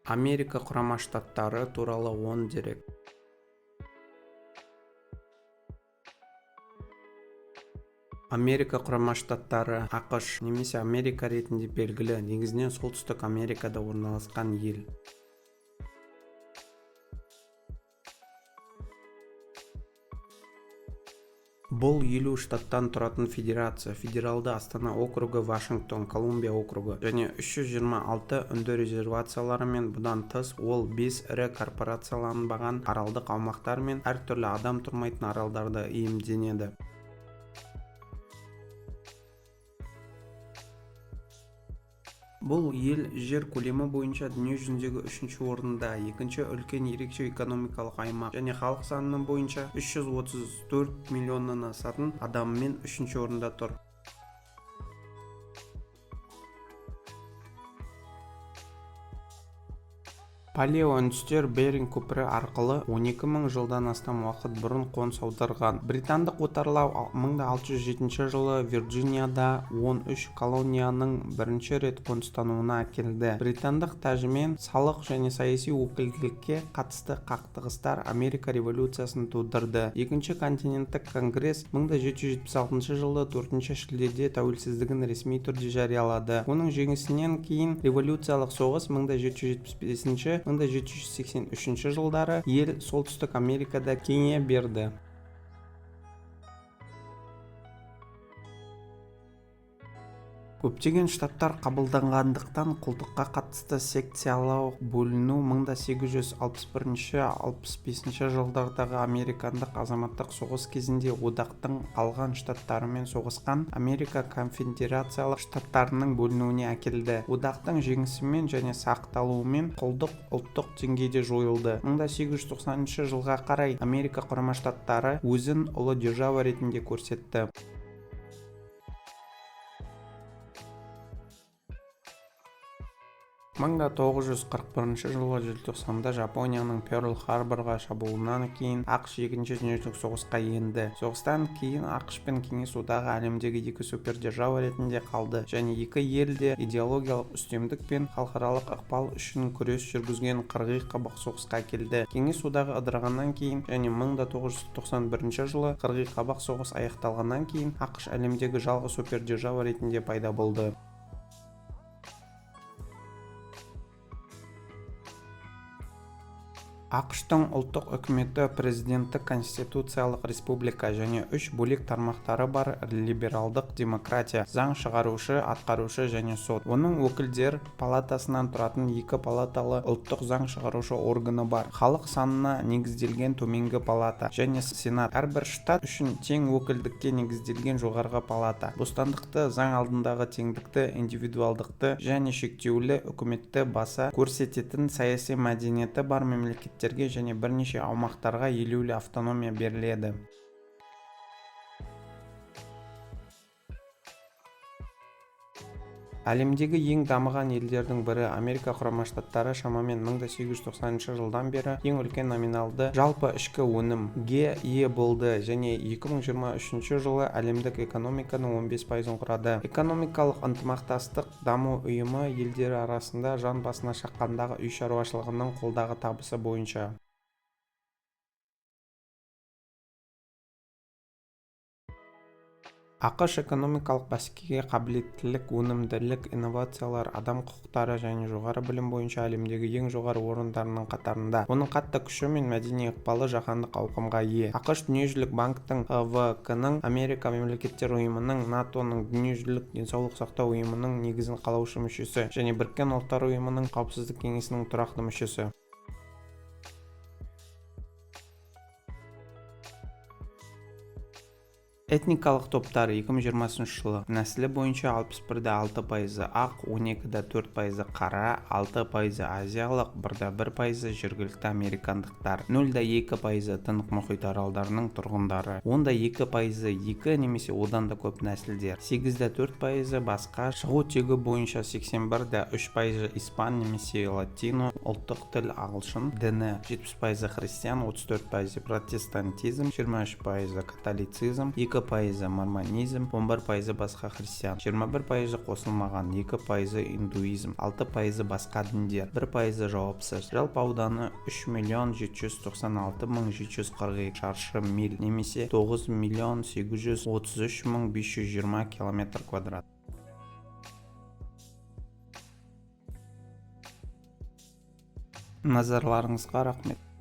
Америка Құрама Штаттары туралы 10 дерек. Америка Құрама Штаттары, АҚШ немесе Америка ретінде белгілі, негізінен Солтүстік Америкада орналасқан ел. Бұл 50 штаттан тұратын федерация, федералды астана округі Вашингтон, Колумбия округі және 326 үнді резервацияларымен. Бұдан тыс, ол 5 ірі корпорацияланбаған аралдық аумақтар мен әртүрлі адам тұрмайтын аралдарды иемденеді. Бұл ел жер көлемі бойынша дүние жүзіндегі үшінші орында, екінші үлкен ерекше экономикалық аймақ және халық саны бойынша 334 миллионнан асатын адамымен үшінші орында тұр. Палеоүндістер Беринг көпірі арқылы 12 мың жылдан астам уақыт бұрын қоныс аударған. Британдық отарлау 1607 жылы Вирджинияда 13 колонияның бірінші рет қоныстануына әкелді. Британдық тәжімен салық және саяси өкілділікке қатысты қақтығыстар Америка революциясын тудырды. Екінші континенттік конгресс 1776 жылы 4 шілдеде тәуелсіздігін ресми түрде жариялады. Оның жеңісінен кейін революциялық соғыс 1775-1783 жылдары ел Солтүстік Америкада кеңейе берді. Көптеген штаттар қабылданғандықтан, құлдыққа қатысты секциялау бөліну 1861-65 жылдардағы американдық азаматтық соғыс кезінде одақтың қалған штаттарымен соғысқан Америка конфедерациялық штаттарының бөлінуіне әкелді. Одақтың жеңісімен және сақталуымен құлдық ұлттық деңгейде жойылды. 1890 жылға қарай Америка Құрама Штаттары өзін ұлы держава ретінде көрсетті. 1941 жылғы желтоқсанда Жапонияның Пёрл-Харборға шабуылынан кейін АҚШ Екінші дүниежүзілік соғысқа енді. Соғыстан кейін АҚШ пен Кеңес Одағы әлемдегі екі супердержава ретінде қалды және екі ел де идеологиялық үстемдік пен халықаралық ықпал үшін күрес жүргізген қырғи қабақ соғысқа әкелді. Кеңес Одағы ыдырағаннан кейін және 1991 жылы қырғи қабақ соғыс аяқталғаннан кейін АҚШ әлемдегі жалғыз супердержава ретінде пайда болды. АҚШ-тың ұлттық үкіметі президенттік конституциялық республика және үш бөлек тармақтары бар либералдық демократия: заң шығарушы, атқарушы және сот. Оның өкілдер палатасынан тұратын екі палаталы ұлттық заң шығарушы органы бар: халық санына негізделген төменгі палата және сенат, әрбір штат үшін тең өкілдікке негізделген жоғарғы палата. Бостандықты, заң алдындағы теңдікті, индивидуалдықты және шектеулі үкіметті баса көрсететін саяси мәдениеті бар мемлекеттерге және бірнеше аумақтарға елеулі автономия беріледі. Әлемдегі ең дамыған елдердің бірі Америка Құрама Штаттары шамамен 1890 жылдан бері ең үлкен номиналды жалпы ішкі өнімге ие болды және 2023 жылы әлемдік экономиканың 15%-ын құрады. Экономикалық ынтымақтастық даму ұйымы елдері арасында жан басына шаққандағы үй шаруашылығының қолдағы табысы бойынша. АҚШ экономикалық бәсекеге қабілеттілік, өнімділік, инновациялар, адам құқықтары және жоғары білім бойынша әлемдегі ең жоғары орындарының қатарында. Оның қатты күші мен мәдени ықпалы жаһандық ауқымға ие. АҚШ Дүниежүзілік банктің, ХВК-ның, Америка мемлекеттер ұйымының, НАТО-ның, Дүниежүзілік денсаулық сақтау ұйымының негізін қалаушы мүшесі және Біріккен Ұлттар Ұйымының Қауіпсіздік кеңесінің тұрақты мүшесі. Этникалық топтар 2020 жылы нәсілі бойынша: 61,6% ақ, 12,4% қара, 6% азиялық, 1,1% жергілікті американдықтар, 0,2% Тынық мұхит аралдарының тұрғындары, 10,2% екі немесе одан да көп нәсілдер, 8,4% басқа. Шығу тегі бойынша 81,3% испан немесе латино, ұлттық тіл ағылшын, діні 70% христиан, 34% протестантизм, 23% католицизм, 2 2%-ы мормонизм, 11%-ы басқа христиан, 21%-ы қосылмаған, 2%-ы индуизм, 6%-ы басқа діндер, 1%-ы жауапсыз. Жалпы ауданы 3 796 742 шаршы миль немесе 9 833 520 километр квадрат. Назарларыңызға рахмет.